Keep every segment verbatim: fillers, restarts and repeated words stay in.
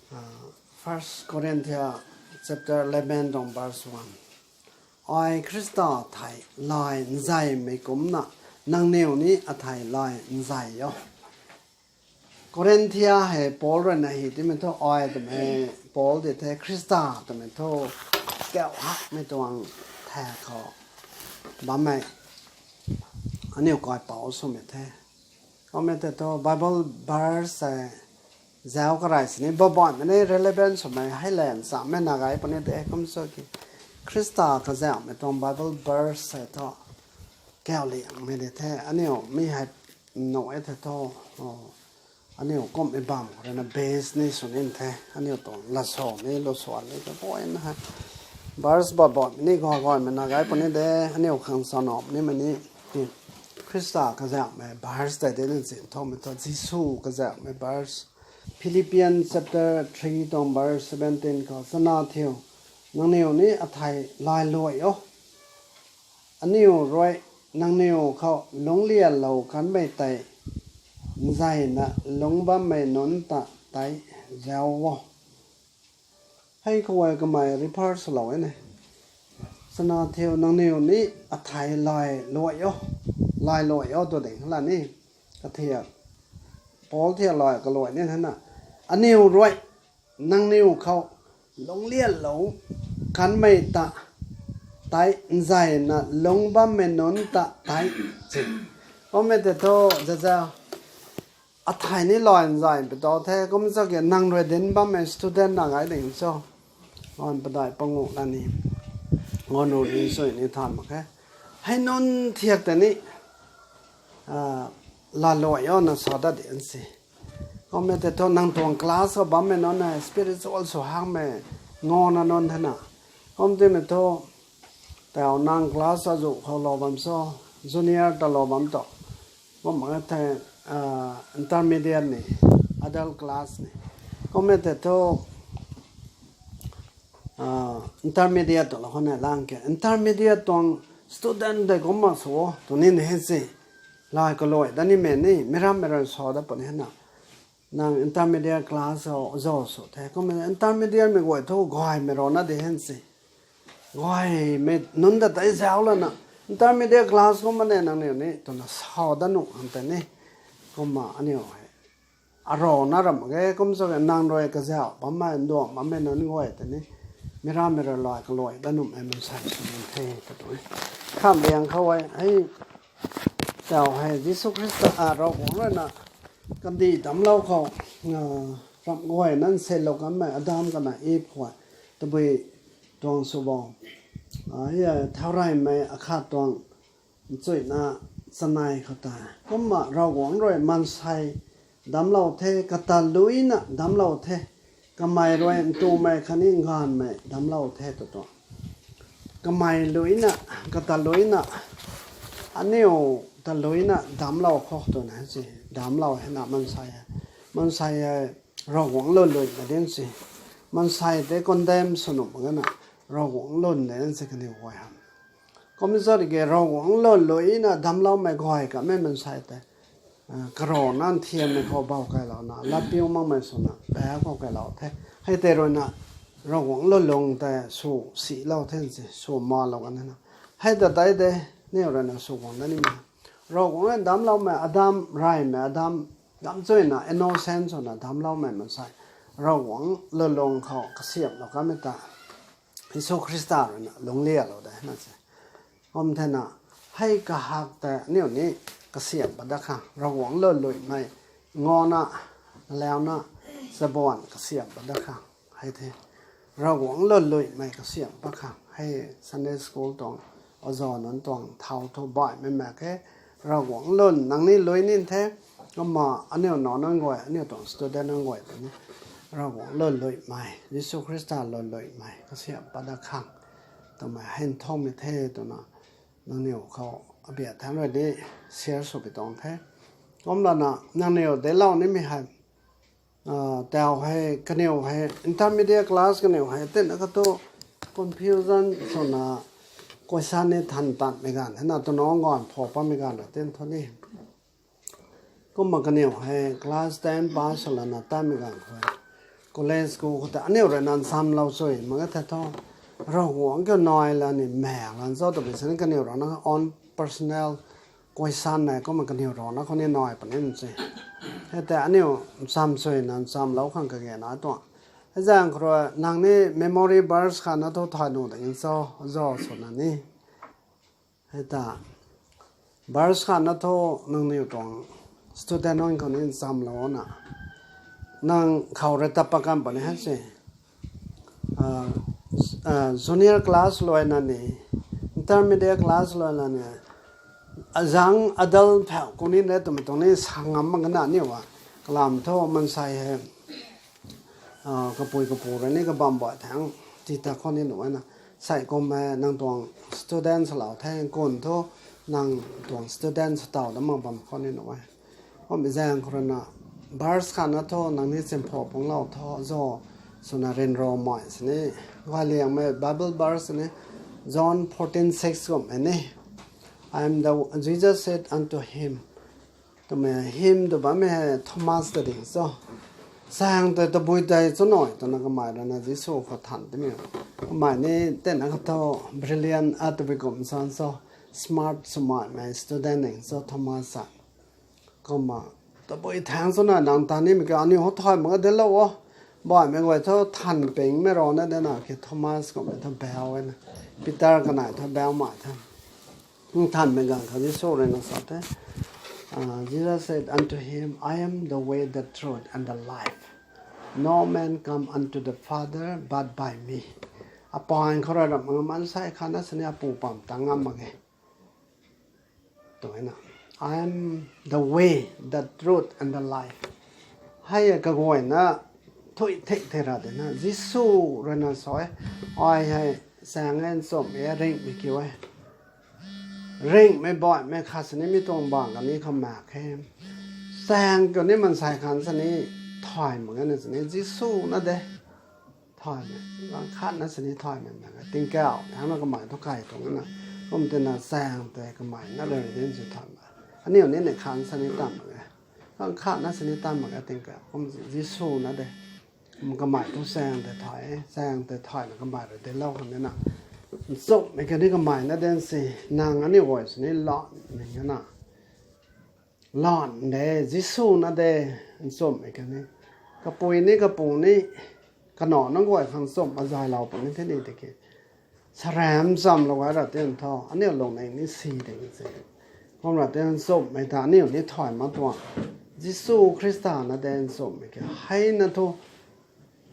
First Corinthians chapter eleven tuang verse one. Ai Khrista thei lay nzaymei kumcna nangniw ni athei lay nzay o. Korinthia hei Paul rui na hi timei thu ai twmei Paul di the Khrista twmei thu kauh hakmei tuang the khou bammei aniu kaipouc swmei the. Kummei tei thu Bible verse hei zauc karai sini babaihmei ni relevant swmei hei lan chammei na gay puni de kum sw ki. Khrista kazauhmei tuang Bible verse hei thu kauh liangmei di the aniu mi hei nuh e the thu, aniu kumhmei bam khou rui na base ni sw nin the aniu tuang lasou ni lusuan ni tu point hei verse babaihmei ni gay gaymei na gay puni de aniu khang sa nop nimei ni Khrista kazauhmei verse tei de nin chin thumei thu Jisu kazauhmei verse. Philippians chapter three tuang verse seventeen khou chana thiu, nangniw ni athei lay luai o. Aniw rui nangniw khou lungclialou kanmei tei nzeyna lungc bammei nunc ta tei zauc o. Hei khou kamei refer swlou e ne. Chana thiu nangniw ni athei lay luai o, lay luai o tu ding la ni. Kathiak, Paul thiak lay kaluai ni hena. Aniw rui nangniw khou lungclialou kanmei ta tei nzeyna lungc bammei nunc ta tei chin. Kummei tei thu zaza athei ni lay nzay pi tau the kum sw ki nang rui dinc bammei student na gay ding cho. Ngan padai panguh la ni ngan ru ni sui ni than mak khe. Hei nunc thiak tei ni lay luai o na sa dat di an si. Kummei tei thu nang tuang class khou bammei nunc hei spiritual sw hakmei nganvna nunc thena. Kum timei thu tau nang class azuh khou lou bam so, junior ta lou bam tu. Kumna thei intermediate ni, adult class ni. Kummei tei thu intermediate tu lou khou na lang ke. Intermediate tuang student tei kumna sw o tw ni ni hei si. Lay kaluai dat nimei ni, mi rammei rui sa dat puni hena. Nang intermediate class khou zauc sw the. Kumna intermediate mei guay thu gaymei rana di hen si. Gaymei nunc ta tei zauc lana. Intermediate class kumna ne nangniw ni twna sa dat nuh khang tei ni. Kumna aniw hei arana ram mak ge kum sw ki nang rui kazauh bammei nduang bammei nunc guay tei ni. Mi rammei rui lay kaluai dat nuhmei mansei sw nin the tw tu e. Khamh liang khou e hei tau hei Jisu Khrista a Ravguangc rui na kandih damclou khou ramh guay nunc selou kanmei Adam kana Eve khou tabui tuang sw bo. Thaureymei akhat tuang nchuina chanei khou ta. Kumna Ravguangc rui mansei damclou the, kata luina damclou the, kamei rui ntumei khatni nganvmei damclou the tw tuang. Kamei luina, kata luina, aniw ta luina damclou khou twna si, damclou hena mansei e. Mansei e, Ravguangc lun luimei din si. Mansei tei condemn sw nuh mak gana, Ravguangc lun de si kaniw guay hei. Kum sw ki Ravguangc lun luina damcloumei guay kamei mansei tei karana nthiammei khou bou kailouna, latpiu makmei swna, pau khou kailou the. Hei tei rui na, Ravguangc lun lung tei sw silou the si, sw malou kan na. Hei ta tei de, niw rui na sw guang dat nimei. Ravguangc rui damcloumei Adam, reymei Adam, damcchuina innocent swna damcloumei mansei. Ravguangc lun lung khou kasiamhlou kanmei ta Jisu Khrista rui na lungclialou de na se. Kum thena, hei kahak tei aniw ni kasiamh pat dat khang, Ravguangc lun luimei, nganvna, launa, chabuan kasiamh pat dat khang. Hei the, Ravguangc lun luimei kasiamh pat khang. Hei Sunday school tuang, oza nunc tuang thau thu baihmei mak khe, Ravguangc lun nang ni lui nin the, kumna aniw nac nunc guay, aniw tuang student nunc guay tei ni, Ravguangc lun luimei, Jisu Khrista lun luimei kasiamh pat dat khang twmei hei nthumei the twna, nangniw khou abia thangc rui ni share sw pi tuang the. Kumlana nangniw deiclou nimei hei, tau hei kaniw hei intermediate class kaniw hei tina katu confusion swna question ni than tanmei ganv hei na twna nganv phu patmei ganv ra tin thu ni. Kumna kaniw hei class ten pass swlana tatmei ganv khou college ku khou ta aniu rui na nsamlou sui mak e the thu, Ravguangc kiu nai la ni mak lan cho twmei sini kaniw rui na own personal question nai kumna kaniw rui na khou ni nai puni se. Hei tei aniu nsam sui na nsamlou khang kage na tuang. Hei zaeng khou rui nang ni memory verse khat na thu thay nuh ding cho, zo swna ni. Hei ta, verse khat na thu nangniw tuang student nunc khou ni nsamlou na. Nang khou rui tap pa kan puni hei se. Ah, ah, junior class luai na ni, intermediate class luai na ni, azang adult phau ku ni re twmei tuang ni sa ngam mak na ni wa. Kalam thu mansei hei, ah, kapui kapu rui ni kabam boi thang, ti ta khou ni nuh e na. Sei kum e nang tuang student salou the, kun thu nang tuang student sa taw da mak bam khou ni nuh e. Kummei zaeng khou rui na, verse khat na thu nang ni chimpho punglou tho, zo swna ryanramei sini. Guay liangmei Bible verse ni, John fourteen six kummei ni. I am the, Jesus said unto him. Twmei him tw bammei hei Thomas ta ding cho. Saeng tei tabui tei cho nai twna kamei rui na Jisu khou than timei. Kamei ni tena kha thu brilliant a tabui kum san cho. Smart swmei mei student ding cho Thomas a. Kumna, tabui thang cho na nang ta nimei kiu aniu hou thay mak a delou o. Baihmei guay thu than pingmei rana de na ki Thomas kummei thu bau e na. Peter kanei thu baumei thu. Nthanmei ganv khou Jisu rui na sa the. Ah, Jesus said unto him, I am the way, the truth, and the life. No man come unto the Father but by me. Apaeng khou rui ramh nga maansei khat na sini apu pam tang ngam mak ge. Twna, I am the way, the truth, and the life. Hei kaguayna thui thik thei ra de na, Jisu rui na sa e, ai hei saeng e, nchumhmei e, ringhmei kiu e. Ringhmei baihmei khat sini mi tuang bang kani khou mak khe. Saeng kiu ni maansei khat sini thay mak ge na sini Jisu na de. Thaymei, ganv khat na sini thaymei mak ge, tingkauh hangna kamei thu kai tuang na. Kum tina saeng tei kamei na rui din si thaymei. Aniu ni ni khat sini tan mak ge. Ganv khat na sini tan mak ge tingkauh. Kum Jisu na de. Kamei thu saeng tei thay, saeng tei thayna kamei rui dinclou khang de na. Nchumhmei kani kamei na din si, nang aniu guay sini lanmei na. Lan de, Jisu na de, nchumhmei kani. Kapui ni, kapu ni, kanac nunc guay khang nchumh azaylou puni the ni tiki. Saram chamlou gay ra tin thu, aniu lungning ni si ding se. Kum ra tin nchumhmei ta aniu ni thay mak tuang. Jisu Khrista na de nchumhmei ki. Hei na thu,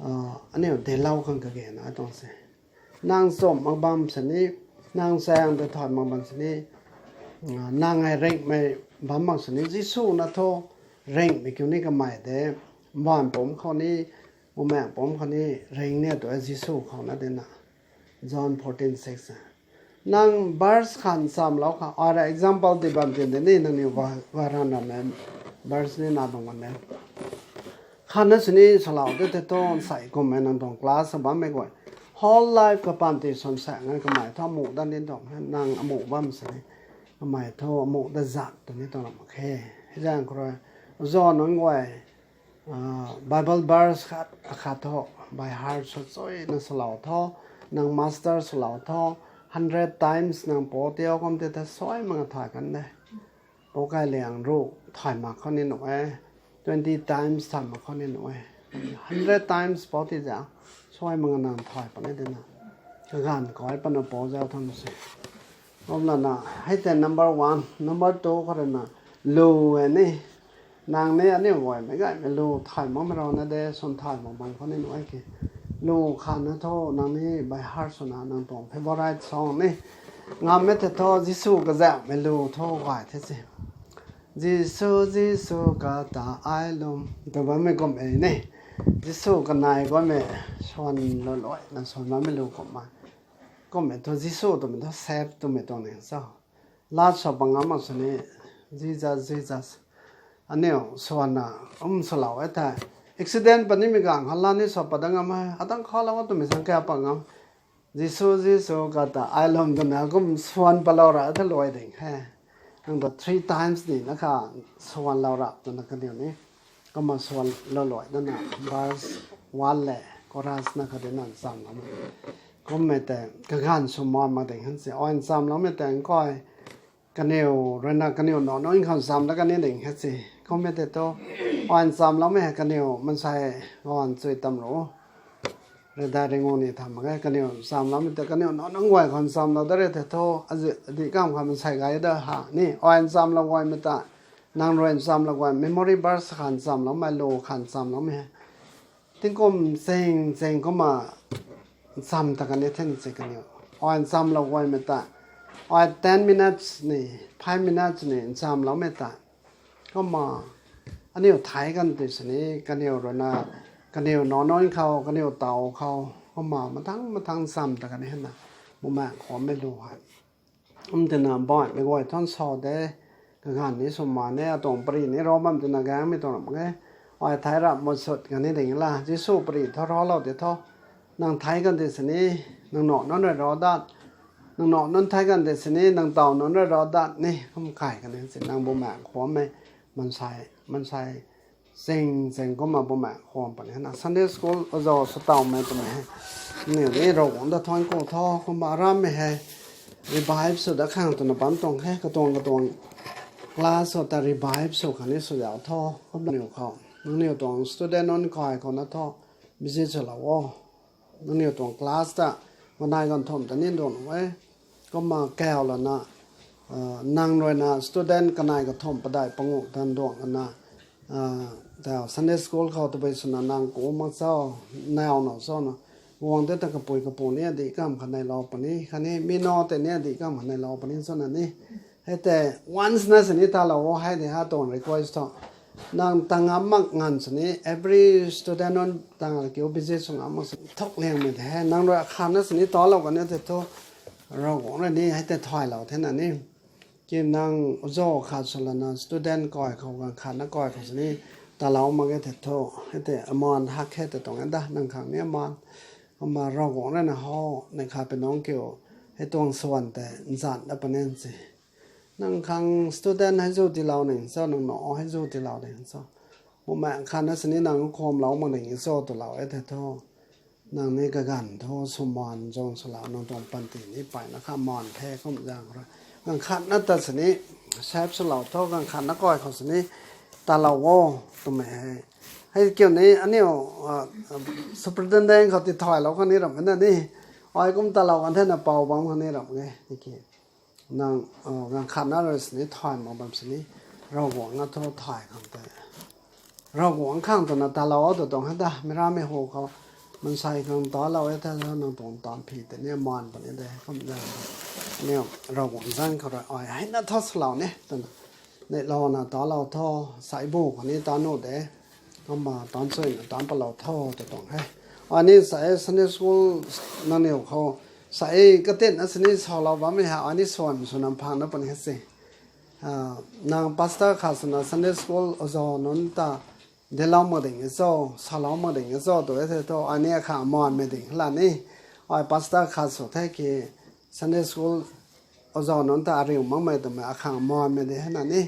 ah, aniu dinclou khang kage na tuang se. Nang nchumh mak bam sini, nang saeng tei thay mak bam sini, ah, nang hei ringhmei bam mak sini, Jisu na thu ringhmei kiu ni kamei de, mbaanv pumc khou ni, bumaengh pumc khou ni, ring ni tu e Jisu khou na de na. John fourteen six. Nang verse khat chamlou kha, ara example di bam tin de ni nangniw va, va ran ramei verse ni na bam kan de. Khat na sini salou de tei thu nsei kummei nang tuang class a bammei guay. Whole life kapanty swan saeng e kamei thu amuh dat ni tuang, nang amuh bam sini. Kamei thu amuh dat zat tw ni tuang ram mak khe. Hei zaeng khou rui, zo nunc guay, ah, Bible verse khat, akhat thu, by heart sw chuina salou tho, nang master swlou tho, hundred times nang pou tio kum tei ta suai mak nga thay kan de. Pou kai liang ruh thay mak khou ni nuh e, twenty times thay mak khou ni nuh e, hundred times pou ti za, suai mak nga nang thay puni de na. Kaganv kai pana pou zau tham se. Kum lana, hei tei number one, number two khou rui na, lu e ni. Nang ni aniu guaymei gaymei lu thay makmei rana de, swn thay mak bam khou ni nuh e ki. Lu khat na thu nang ni by heart swna nang tuang favorite song ni. Ngammei tei thu Jisu kazauhmei lu thu gay the se. Jisu, Jisu kata ai lum. Tw bammei kum e ni. Jisu kanei bammei swan lou luaina swan bammei lu kum e. Kummei thu Jisu twmei thu save twmei tuang ni cho. Lat sw pa ngam mak sini, Jesus, Jesus. Aniu swanna, um swlou e thei. Accident pa nimei ganv kha lat ni sw pa dat ngam e, atang khalou twmei sang kaya pa ngam. Jisu, Jisu kata ai lum twna kum swan palou ra the luai ding he. Nang ta three times ni na kha swanlou ra twna kaniw ni. Kumna swan lou luai dana verse Wan le, chorus na khat di nang nchamloumei. Kummei tei, kaganv sw mak mak ding han se. Ai nchamloumei tei nkoi, kaniw ruina kaniw nac nunc khou nchamlou kan ni ding khe se. Kummei tei thu, ai nchamloumei hei kaniw mansei ganv chui tam ru. Ridai ringu ni tham mak ge, kaniw nchamloumei tei kaniw nac nunc guay khou nchamlou da re tei thu, azi, adih kamv khou mansei gay da ha ni, ai nchamlou guaymei ta, nang rui nchamlou guay, memory verse khat nchamloumei, lu khat nchamloumei hei. Tingkum ching ching kumna ncham ta kan ni the se kaniw. Ai nchamlou guaymei ta. Ai ten minutes ni, five minutes ni nchamloumei ta. Kumna, aniu thei kan ti sini, kaniw ruina, kaniw nac nunc khou, kaniw taw khou, kumna mathang mathang ncham ta kan ni hena, Bumaengh Khwanmei lu hei. Kum tina baihmei guay than sa de, kaganv ni sw mak ne, atuang pari ni ro bam tina gaengmei tuang ram mak ge. Ai thei rap mut sut kan ni ding la, Jisu pari thu ralou ti thu. Nang thei kan ti sini, nang nac nunc rui ra dat. Nang nac nunc thei kan ti sini, nang taw nunc rui ra dat ni, kum kai kan ni si, nang Bumaengh Khwanmei, mansei, mansei, ching ching kumna Bumaengh Khwan puni hena. Sunday school oza sw tawmei twmei hei, aniu ni Ravguangc ta thuanc ku tho, kumna arammei hei, revive sw dat khang twna bam tuang he, katuang katuang class sw ta revive sw khang ni sw zauc tho, kumna niw khou. Nangniw tuang student nunc kai khou na thu, visit swlou o. Nangniw tuang class ta, kanei ganv thumh ta ni duang e. Kumna kau lana, nang ruina student kanei kathumh padeih panguh tan duang lana, ta Sunday school khou tabui swna nang ku mak cho, nau nau cho na. Guang tei ta kapui kapu ni adih kamv khat neilou puni, khatni mi nac tei ni adih kamv khat neilou puni cho na ni. Hei tei once na sini talou o, hei de ha tuang request tho. Nang ta ngam mak nganv sini every student nunc ta kiu visit sw ngam mak sini thuk liangmei de he. Nang rui akhatna sini talou kan ni tei thu, Ravguangc rui ni hei tei thaylou the na ni. Ki nang oza khat sw lana student kai khou, ganv khatna kai khou sini talou mak ge tei thu, hei tei amaan hak khe tei tuang e da, nang khang ni amaan. Kumna Ravguangc rui na how, nang khat pi nunc kiu, hei tuang swan tei nzan da panin si. Nang khang student hei zu tiilou ning cho, nang nac hei zu tiilou ning cho. Bumaengh khatna sini nang khwamlou mak ning cho twlou e tei thu. Nang ni kaganv thu swmaan zang swlou, nang tuang panty ni payna kha maan the kum zaeng rui. Ganv khatna ta sini sap swlou tho, ganv khatna kai khou sini talou o, twmei hei. Hei kiu ni aniu, superintendent khou ti thaylou khang ni ram na ni. Ai kum talou kan thena pou bam khang ni ram e, tiki. Nang, ganv khatna rui sini thay mak bam sini, Ravguangc na thu thay khang tei. Ravguangc khang twna talou o tw tuang hei da, meiramei hu khou, mansei khang talou e tei nang tuang taanv phi tei ni maan puni de, kum zaeng. Aniu, Ravguangc zaeng khou rui ai hei na tho swlou ni, twna. Neihlouna talou tho, saibu khou ni taan nuh de. Kumna taan chuina taan palou tho tw tuang he. Ai ni sa e Sunday school nangniw khou sa e katinna sini salou bammei ha, ai ni swan swna phangna puni he se. Nang pastor khat swna Sunday school oza nunc ta dilou mak ding e cho, salou mak ding e cho tw e the thu, ai ni akhang maanmei ding la ni. Ai pastor khat sw the ki Sunday school oza nunc ta ariu makmei twmei akhang maanmei ding hei na ni.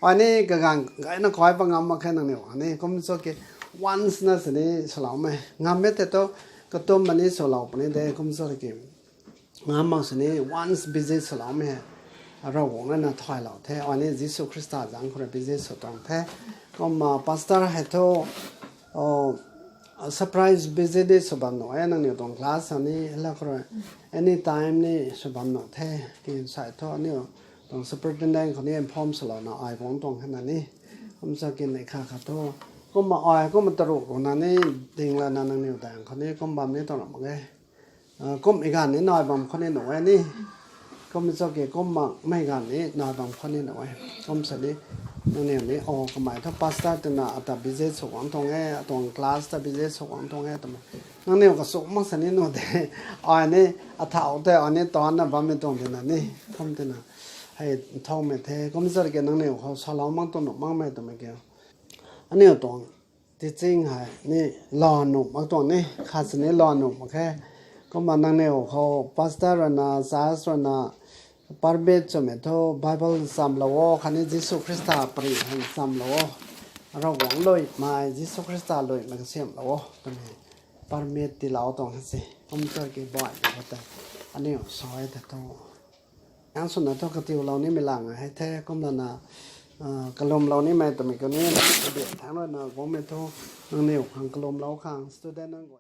Ai ni kaganv gayna kai pa ngam mak khe nangniw khang ni. Kum cho ki once na sini swloumei. Ngammei tei thu katumna ni swlou puni de kum cho ki. Ngam mak sini once visit swloumei hei. Ravguangc rui na thaylou the. Ai ni Jisu Khrista zaeng khou rui visit sw tuang the. Kumna pastor hei thu, surprise visit ni sw bam nuh e, nangniw tuang class a ni, la khou rui anytime ni sw bam nuh the. Ki sai thu aniu tuang superintendent khou ni inform swlouna ai guang tuang hei na ni. Kum sa ki neih kha khat thu. Kumna ai kumna taruh khou na ni ding lana nangniw daeng khou ni kum bam ni tuang ram mak e. Kum i ganv ni nai bam khou ni nuh e ni. Kum cho ki kum makmei ganv ni nai bam khou ni nuh e. Kum sa ni, nangniw ni, o kamei thu pastor twna ata visit sw guang tuang e, atuang class ta visit sw guang tuang e twmei. Nangniw kasuk mak sa ni nuh de. Ai ni, athau tei ai ni taanna bammei tuang tina ni. Kum tina. Hei, nthaumei the. Kum cho ki nangniw khou salou mak tuang nuh makmei twmei kiu. Aniu tuang teaching hei ni laa nuh mak tuang ni, khat sini laa nuh mak khe. Kumna nangniw khou pastor rui na, church rui na, permit swmei thu Bible nchamlou o, khatni Jisu Khrista pari hei nchamlou o. Ravguangc luimei, Jisu Khrista luimei kasiamhlou o twmei. permit tilou tuang se. Kum ta ki baih khou tei aniu sw e ta thu, ang swna thu katiulou nimei lang hei the. Kumlana kalumlou nimei twmei kani, kabiak thangc ruina guangmei thu, nangniw khang kalumlou khang student nunc guay